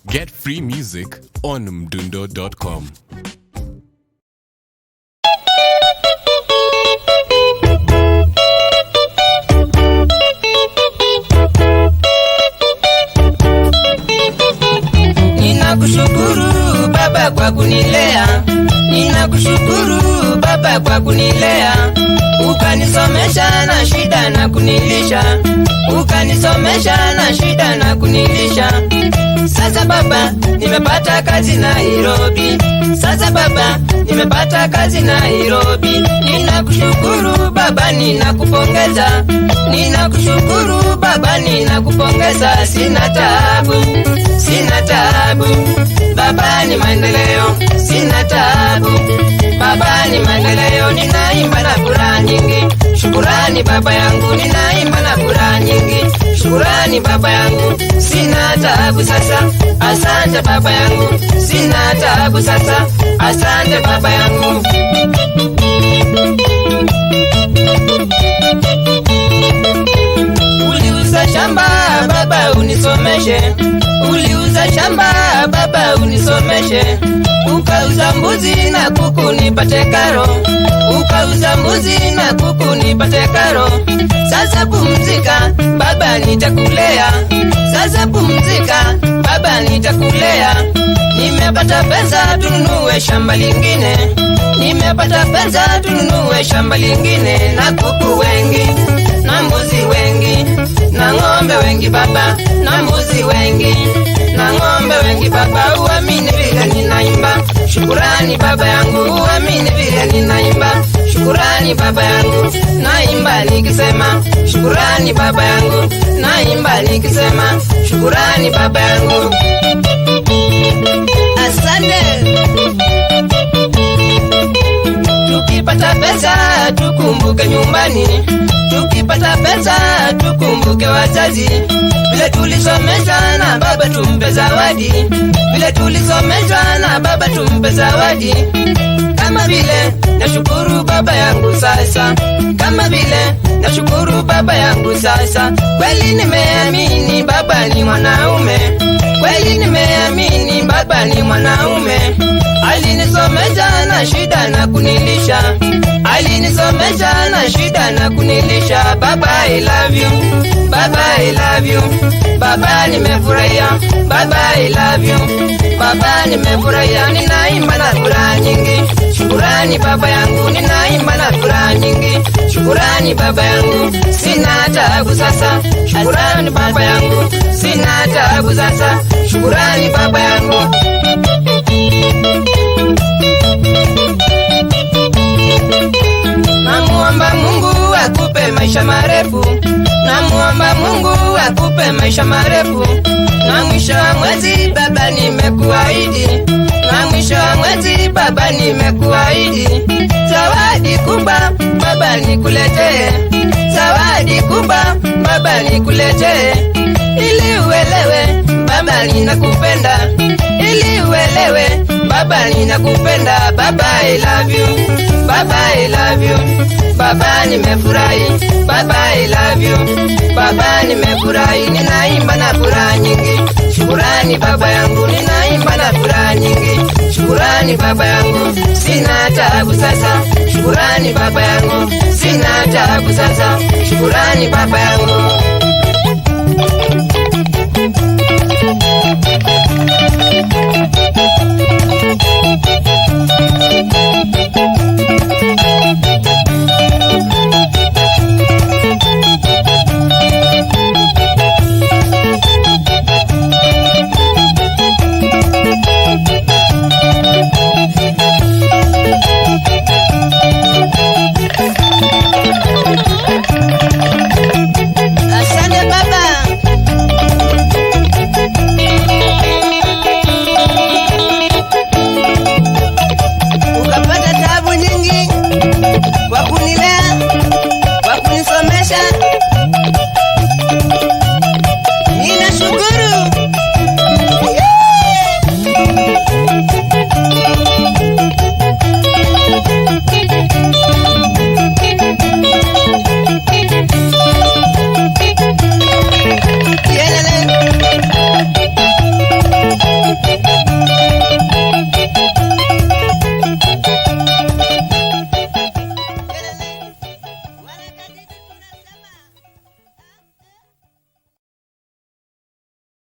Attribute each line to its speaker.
Speaker 1: Get free music on mdundo.com.
Speaker 2: Ninakushukuru Baba kwa kunilea, ninakushukuru Baba kwa kunilea, ukanisomesha na shida na kunilisha, ukanisomesha na shida na kunilisha. Sasa Baba nimepata kazi Nairobi, sasa Baba nimepata kazi Nairobi. Ninakushukuru Baba, ninakupongeza, ninakushukuru Baba, ninakupongeza. Sina taabu, sina taabu, Baba ni maendeleo, sina taabu, Baba ni maendeleo. Ninaimba na furaha nyingi, shukurani Baba yangu, ninaimba na furaha nyingi, shukurani Baba yangu, sina taabu sasa, asante Baba yangu, sina taabu sasa, asante Baba yangu. Uliuza shamba Baba unisomeshe, uliuza shamba Baba unisomeshe, ukauza mbuzi na kuku nipate karo, ukauza mbuzi na kuku nipate karo. Sasa pumzika Baba, nitakulea, sasa pumzika Baba, nitakulea. Nimepata pesa tununue shamba lingine, nimepata pesa tununue shamba lingine, na kuku wengi na mbuzi wengi na ng'ombe wengi baba, na mbuzi wengi na ng'ombe wengi baba. Uamini vile ninaimba, shukurani baba yangu, uamini vile ninaimba, shukurani baba yangu, naimba nikisema shukurani baba yangu, naimba nikisema shukurani baba yangu. Asante. Tukipata pesa tukumbuke nyumbani, tukipata pesa tukumbuke wazazi, vile tulisomeshwa na baba tumpe zawadi, vile tulisomeshwa na baba tumpe zawadi. Kama vile nashukuru baba yangu sasa, kama vile nashukuru baba yangu sasa, kweli nimeamini baba ni mwanaume, kweli nimeamini baba ni mwanaume. Alinisomesha na shida na kunilisha, alinisomesha na shida na kunilisha. Baba I love you, Baba I love you, Baba nimefurahia, Baba I love you, Baba nimefurahia. Ninaimba na furaha nyingi, shukurani baba yangu, ninaimba na furaha nyingi, shukurani baba yangu, sina taabu sasa, shukurani baba yangu, sina taabu sasa, shukurani baba yangu. Namuomba Mungu akupe maisha marefu, namuomba Mungu akupe maisha marefu. Na mwisho wa mwezi baba nimekuahidi, na mwisho wa mwezi baba nimekuahidi, zawadi kubwa baba nikuletee, zawadi kubwa baba nikuletee, ili uelewe baba ninakupenda, ili uelewe baba ninakupenda. Baba I love you, Baba I love you, Baba nimefurahi, Baba I love you, Baba nimefurahi. Ninaimba na furaha nyingi, shukurani baba yangu, ninaimba na furaha nyingi, shukurani baba yangu, sina taabu sasa, shukurani baba yangu, sina taabu sasa, shukurani baba yangu.